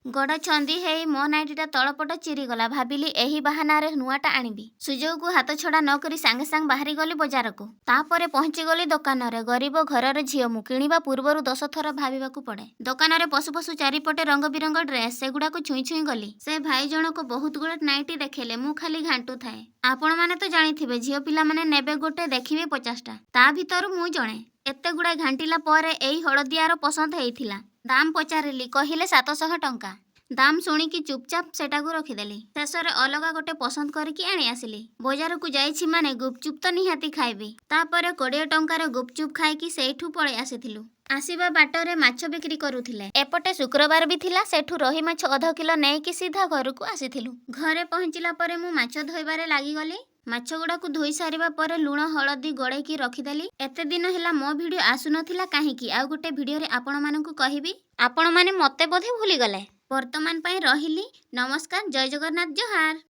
ଗୋଡ଼ ଛନ୍ଦି ହେଇ ମୋ ନାଇଟିଟା ତଳପଟ ଚିରିଗଲା। ଭାବିଲି, ଏହି ବାହାନାରେ ନୂଆଟା ଆଣିବି। ସୁଯୋଗକୁ ହାତଛଡ଼ା ନ କରି ସାଙ୍ଗେ ସାଙ୍ଗେ ବାହାରିଗଲି ବଜାରକୁ। ତାପରେ ପହଞ୍ଚିଗଲି ଦୋକାନରେ। ଗରିବ ଘରର ଝିଅ ମୁଁ, କିଣିବା ପୂର୍ବରୁ 10 ଥର ଭାବିବାକୁ ପଡ଼େ। ଦୋକାନରେ ପଶୁ ପଶୁ ଚାରିପଟେ ରଙ୍ଗ ବିରଙ୍ଗ ଡ୍ରେସ୍। ସେଗୁଡ଼ାକୁ ଛୁଇଁ ଛୁଇଁ ଗଲି। ସେ ଭାଇ ଜଣକ ବହୁତ ଗୁଡ଼େ ନାଇଟି ଦେଖେଇଲେ, ମୁଁ ଖାଲି ଘାଣ୍ଟୁଥାଏ। ଆପଣମାନେ ତ ଜାଣିଥିବେ, ଝିଅ ପିଲାମାନେ ନେବେ ଗୋଟେ, ଦେଖିବେ 50ଟା। ତା ଭିତରୁ ମୁଁ ଜଣେ। ଏତେ ଗୁଡ଼ାଏ ଘାଣ୍ଟିଲା ପରେ ଏଇ ହଳଦିଆର ପସନ୍ଦ ହେଇଥିଲା। ଦାମ୍ ପଚାରିଲି, କହିଲେ 700 ଟଙ୍କା। ଦାମ୍ ଶୁଣିକି ଚୁପଚାପ ସେଟାକୁ ରଖିଦେଲି। ଶେଷରେ ଅଲଗା ଗୋଟେ ପସନ୍ଦ କରିକି ଆଣି ଆସିଲି। ବଜାରକୁ ଯାଇଛି ମାନେ ଗୁପଚୁପ୍ ତ ନିହାତି ଖାଇବି। ତାପରେ 20 ଟଙ୍କାର ଗୁପଚୁପ୍ ଖାଇକି ସେଇଠୁ ପଳେଇ ଆସିଥିଲୁ। ଆସିବା ବାଟରେ ମାଛ ବିକ୍ରି କରୁଥିଲେ। ଏପଟେ ଶୁକ୍ରବାର ବି ଥିଲା। ସେଠୁ ରୋହି ମାଛ ଅଧ କିଲୋ ନେଇକି ସିଧା ଘରକୁ ଆସିଥିଲୁ। ଘରେ ପହଞ୍ଚିଲା ପରେ ମୁଁ ମାଛ ଧୋଇବାରେ ଲାଗିଗଲି। ମାଛ ଗୁଡ଼ାକୁ ଧୋଇ ସାରିବା ପରେ ଲୁଣ ହଳଦୀ ଗୋଳେଇକି ରଖିଦେଲି। ଏତେ ଦିନ ହେଲା ମୋ ଭିଡ଼ିଓ ଆସୁନଥିଲା କାହିଁକି, ଆଉ ଗୋଟେ ଭିଡ଼ିଓରେ ଆପଣମାନଙ୍କୁ କହିବି। ଆପଣମାନେ ମୋତେ ବୋଧେ ଭୁଲିଗଲେ। ବର୍ତ୍ତମାନ ପାଇଁ ରହିଲି। ନମସ୍କାର, ଜୟ ଜଗନ୍ନାଥ, ଜୁହାର।